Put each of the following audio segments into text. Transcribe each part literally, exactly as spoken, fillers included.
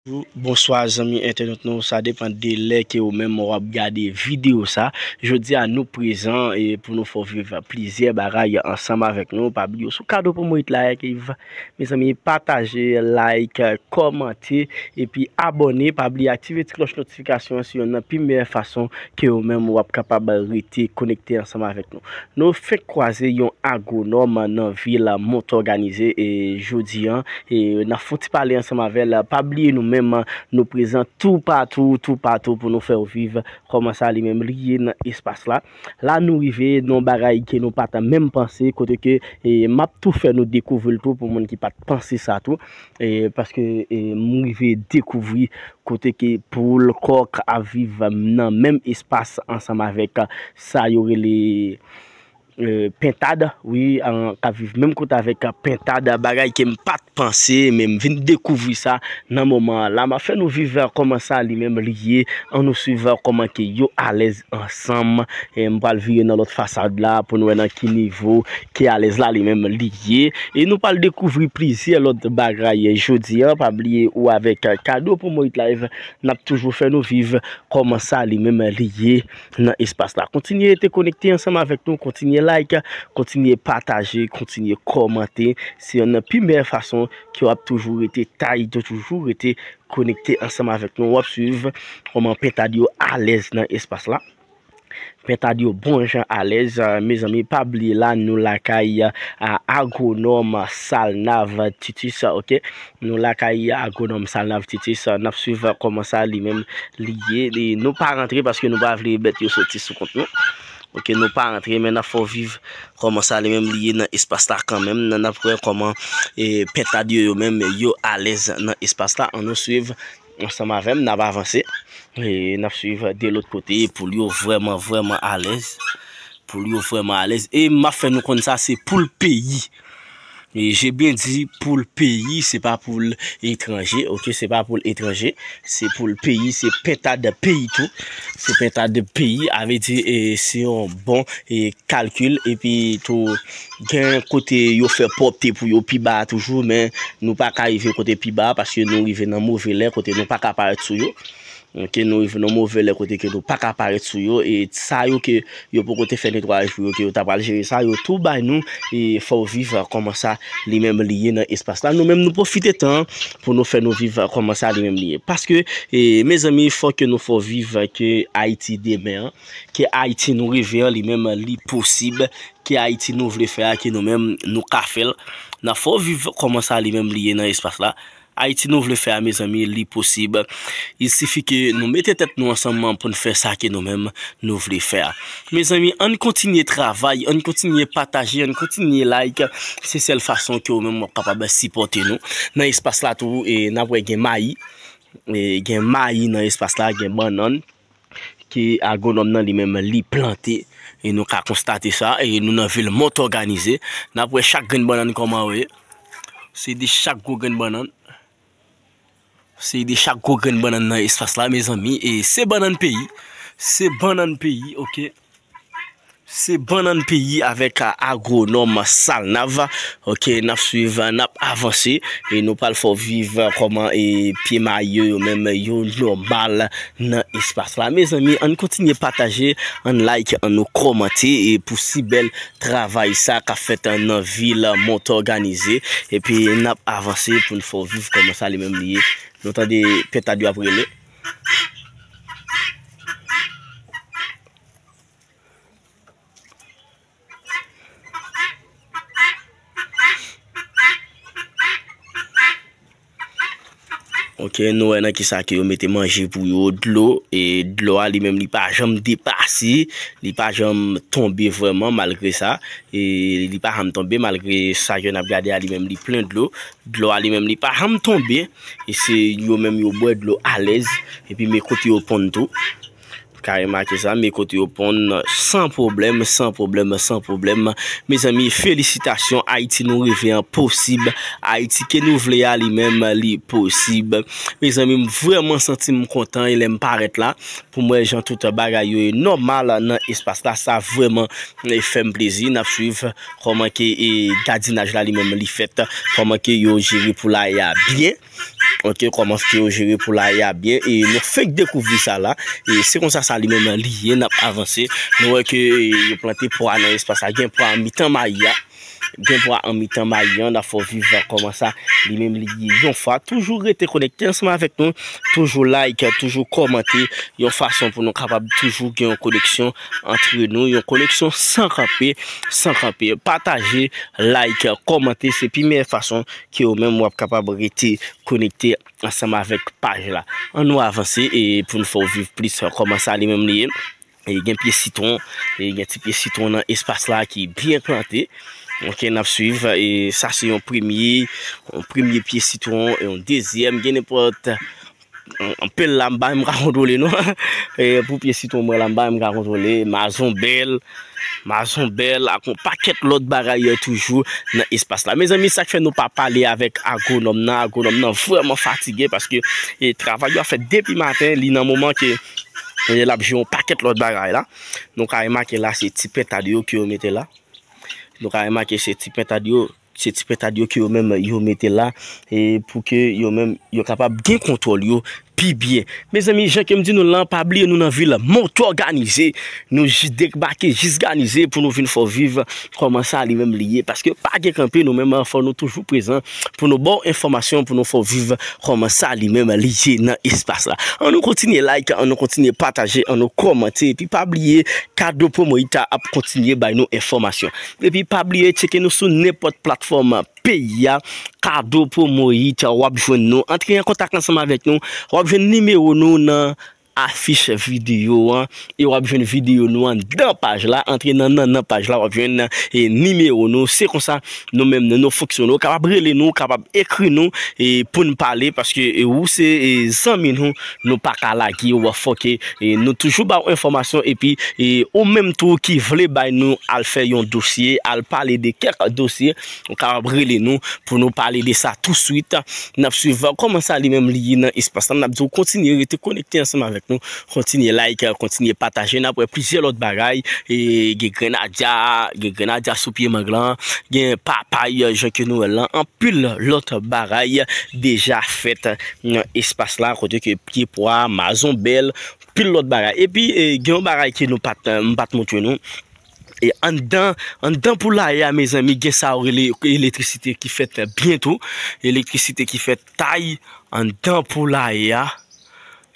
Bonswa zanmi entènot nou, sa depann de lè ke ou menm w ap gade videyo sa. Jodi a nou prezan e pou nou fè w viv plizyè bagay ansanm avèk nou. Pa bliye sou kado pou mwen like, mezanmi, pataje, like, kòmante, epi abòne. Pa bliye aktive ti klòch notifikasyon an, se youn nan pi meyè fason ke ou menm w ap kapab rete konekte ansanm avèk nou. Nou fenk kwaze yon agwonòm nan vil Mont Organisé e jodi a, e n ap fè yon ti pale ansanm avè l. Pa bliye nou menm, nou prezan toupatou, toupatou pou nou fè w viv kòman sa li menm li ye nan espas la. La nou rive nan yon bagay ke nou pa t menm panse, kote ke e m ap tou fè nou dekouvri l tou pou moun ki pa t panse sa tou. E paske e m rive dekouvri kote ke poul, kòk ap viv nan menm espas ansanm avèk sa yo rele e, pentad, wi, an, k ap viv menm kote avèk pentad, bagay ke m pa t panse, men m vin dekouvri sa nan moman an. La, m ap fè nou viv kòman sa li menm li ye. Ann nou swiv kòman ke yo alèz ansanm. E m pral vire nan lòt fasad la pou nou wè nan ki nivo ke alèz la li menm li ye. E nou pral dekouvri plizyè lòt bagay jodi a. Pa bliye ou avèk Kado pou Moït Live, n ap toujou fè nou viv kòman sa li menm li ye nan espas la. Kontinye rete konekte ansanm avèk nou, kontinye like, kontinye pataje, kontinye kòmante. Se youn nan pi meyè fason ke w ap toujou rete tay, toujou rete konekte ansanm avèk nou. W ap swiv kòman pentad yo alèz nan espas la. Pentad yo bon jan alèz. Mezanmi, pa bliye la, nou lakay a, agwonòm Salnav Titus, oke? Nou lakay agwonòm Salnav Titus, n ap swiv kòman sa li menm li ye. Li, nou pa rantre paske nou pa vle bèt yo soti sou kont nou. Oke, nou pa rantre, men n ap fè w viv kòman sa li menm li ye nan espas la kanmenm. N ap wè kòman e, pentad yo, yo menm, yo alèz nan espas la. Ann nou swiv ansanm avè m, n ap avanse. E n ap swiv de lòt kote, poul yo vrèman, vrèman alèz. Poul yo vrèman alèz. E m ap fè nou konn sa, se poul peyi. E je byen di poul peyi, se pa poul etranje, oke, se pa poul etranje, se poul peyi, se pentad peyi tou. Se pentad peyi, a vle di, e, se yon bon, e, kalkil, epi tou, gen kote yo fè pwòpte pou yo pi ba a toujou, men nou pa ka rive kote pi ba a, paske nou rive nan move lè, kote nou pa ka parèt sou yo. Oke, nou rive nan move lè kote ke nou pa ka parèt sou yo, e sa yo ke yo poko te fè netwayaj pou yo, ke yo ta pral jere sa, yo tou bay nou, e fè w viv kòman sa li menm li ye nan espas la. Nou menm nou pwofite tan an pou nou fè nou viv kòman sa li menm li ye. Paske, e, mezanmi, fò ke nou fè w viv ke Ayiti demen an, ke Ayiti nou reve an, li menm li posib, ke Ayiti nou vle fè a, ke nou menm nou ka fè l. N ap fè w viv kòman sa li menm li ye nan espas la. Ayiti nou vle fè a, mezanmi, li posib. Il sifi ke nou mete tèt nou ansanm pou n fè sa ke nou menm nou vle fè a. Mezanmi, ann kontinye travay, ann kontinye pataje, ann kontinye like. Se sèl fason ke ou menm w ap kapab sipòte nou. Nan espas la tou, e, n ap wè gen mayi. E, gen mayi nan espas la, gen bannann. Ke agwonòm nan li menm li plante. E nou ka konstate sa, e nou nan vil Mont Organisé. N ap wè chak grenn bannann kòman yo ye. Se de chak gwo grenn bannann. Se de chak gwo grenn bannann nan espas la, mezanmi. E se bannann peyi. Se bannann peyi, oke. Se bannann peyi avèk, a, agwonòm Salnav. Oke, n ap swiv, n ap avanse. E nou pral fè w viv kòman, e, pye mayi yo, yo menm, yo nòmal nan espas la. Mezanmi, ann kontinye pataje, ann like, ann nou kòmante, e pou si bèl travay sa k ap fèt nan vil Mont Organisé. Epi n ap avanse pou n fè w viv kòman sa li menm li ye. Nou tande pentad yo ap rele. Oke, nou wè nan kisa ke yo mete manje pou yo, dlo, e dlo a li menm li pa janm depase, li pa janm tonbe vrèman malgre sa, e li pa janm tonbe malgre sa ke n ap gade a li menm li plen dlo, dlo a li menm li pa janm tonbe, e se yo menm yo bwè dlo alèz, epi men kote yo ponn tou. Ka remake sa, men kote yo ponn san pwoblèm, san pwoblèm, san pwoblèm. Mezanmi, felisitasyon, Ayiti nou reve an posib. Ayiti ke nou vle a li menm, li posib. Mezanmi, m vrèman santi m kontan e lè m parèt la, pou m wè jan tout bagay yo ye nòmal nan espas la, sa vrèman, e, fè m plezi. N ap swiv kòman ke, e, gadinaj la li menm li fèt, kòman ke yo jere poulaye a byen. Ok, kòman ke yo jere poulaye a byen. E nou fenk dekouvri sa la. E se konsa sa li menm li ye, n ap avanse. Nou wè ke e, yo plante pwa nan espas la. Gen pwa an mitan mayi a. Gen pwa an mitan mayi an. N ap fè w viv kòman sa li menm li ye yon fwa. Toujou rete konekte ansanm avèk nou. Toujou like, toujou kòmante. Yon fason pou nou kapab toujou gen yon koneksyon antre nou. Yon koneksyon san kanpe, san kanpe. Pataje, like, kòmante. Se pi meyè fason ke ou menm w ap kapab rete konekte ansanm avèk paj la. Ann nou avanse e pou n fè w viv plis kòman sa li menm li ye. E gen pye sitwon, e gen ti pye sitwon nan espas la ki byen plante. Ok, n ap swiv. E sa se yon premye, yon premye pye sitwon, yon dezyèm, gen nenpòt anpil la, m pa menm ka kontwole non. E pou pye sitwon mwen la, m pa menm ka kontwole. Mazonbèl, mazonbèl ak yon pakèt lòt bagay yo toujou nan espas la. Mezanmi, sa k fè nou pa pale avèk agwonòm nan? Agwonòm nan vrèman fatige paske e, travay yo ap fèt depi maten, li nan moman ke e, l ap jwe yon pakèt lòt bagay la. Nou ka remake la, se ti pentad yo ke yo mete la. Nou ka remake se ti pentad yo, se ti pentad yo ke yo menm yo mete la e, pou ke yo menm yo kapab gen kontwòl yo pi byen. Mezanmi, jan ke m di nou lan, pa bliye nou nan vil Montorganize. Nou jis debake, jis ganize pou nou vin fè w viv kòman sa li menm li ye. Paske pa gen kanpe, nou menm fò nou toujou prezan pou nou ba w enfòmasyon, pou nou fè w viv kòman sa li menm li ye nan espas la. Ann nou kontinye like, ann nou kontinye pataje, ann nou kòmante. Epi pa bliye, Kado Promo Ita ap kontinye bay nou enfòmasyon. Epi pa bliye tcheke nou sou nenpòt platfòm peyi a. Kado Promo Ita, w ap jwenn nou. Antre an kontak ansanm avèk nou. W ap jwenn nimewo nou nan afich videyo an e w ap jwenn videyo nou anndan paj la. Antre nan nannan paj la, w ap jwenn e, nimewo nou. Se konsa nou menm nou, nou fonksyone. Ou kapab rele nou, ou kapab ekri nou e, pou n pale paske e, ou se e, zanmi nou, nou pa ka lage w. Fòk e, nou toujou ba w enfòmasyon epi e, ou menm tou ki vle bay nou al fè yon dosye, al pale de kèk dosye, ou kapab rele nou pou nou pale de sa touswit. N ap swiv kòman sa li menm li ye nan espas la. N ap di w kontinye rete konekte ansanm avèk nou. Kontinye like, kontinye pataje. N ap wè plizyè lòt bagay. E, gen grenadya, gen grenadya sou pye mang lan. Gen papay, jan ke nou wè l lan. Anpil lòt bagay deja fèt nan espas la. Kote ke pye pwa, mazonbèl, pil lòt bagay. Epi, e, gen yon bagay ke nou pa t, m pa t montre nou. E anndan, anndan poulaye a, mezanmi, gen sa yo rele elektrisite ki fèt byen tou. Elektrisite ki fèt tay anndan poulaye a.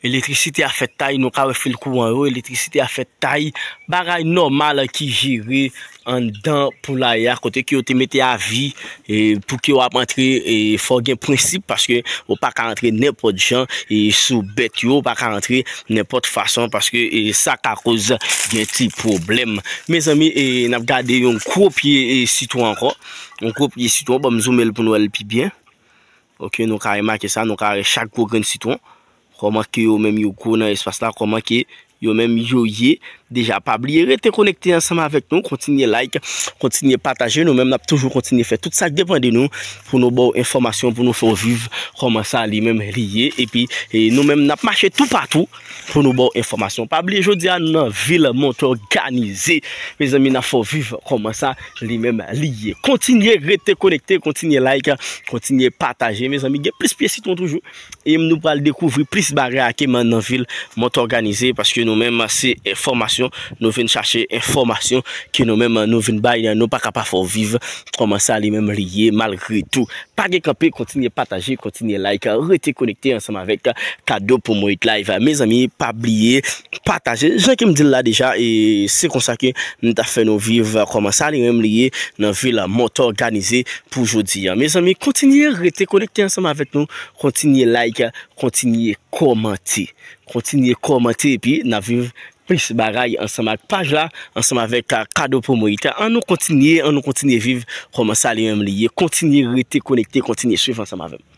Elektrisite a fèt tay, nou ka wè fil kouran yo, elektrisite a fèt tay. Bagay nòmal ki jere anndan poulaye a, kote ke yo te mete avi, e, pou ke w ap antre, e, fò w gen prensip, paske ou pa ka antre nenpòt jan, e, sou bèt yo, ou pa ka antre nenpòt fason, paske, e, sa ka koz gen ti pwoblèm. Mezanmi, e, n ap gade yon gwo pye, e, sitwon ankò. Yon gwo pye sitwon, ban m zoume l pou n wè l pi byen. Ok, nou ka remake sa, nou ka wè chak gwo grenn sitwon. Kòman ke yo menm yo gwo nan espas la, kòman ke yo menm yo ye. Deja, pa bliye rete konekte ansanm avèk nou, kontinye like, kontinye pataje. Nou menm n ap toujou kontinye fè tout sa k depann de nou pou nou ba w enfòmasyon, pou nou fè w viv kòman sa li menm li ye. Epi, e, nou menm n ap mache toupatou pou nou ba w enfòmasyon. Pa bliye, jodi a, nou nan vil Montorganize. Mezanmi, n ap fè w viv kòman sa li menm li ye. Kontinye rete konekte, kontinye like, kontinye pataje. Mezanmi, gen plis pye sitwon toujou. E nou pral dekouvri plis bagay ak nan vil Montorganize, paske nou menm se enfòmasyon, nou vin chache enfòmasyon ke nou menm nou vin bay, nou pa ka pa fè w viv kòman sa li menm li ye malgre tou. Pa gen kanpe, kontinye pataje, kontinye like, rete konekte ansanm avèk Kado Promo It Live. Mezanmi, pa bliye pataje. Jan ke m di l la deja, e se konsa ke m ta fè nou viv kòman sa li menm li ye nan vil Montorganize pou jodi a. Mezanmi, kontinye rete konekte ansanm avèk nou, kontinye like, kontinye kòmante. Kontinye kòmante epi n ap viv plis bagay ansanm ak paj la, ansanm avèk, a, Kado Promo It. An nou kontinye, an nou kontinye viv kòman sa li menm li ye. Kontinye rete konekte, kontinye swiv ansanm avè m.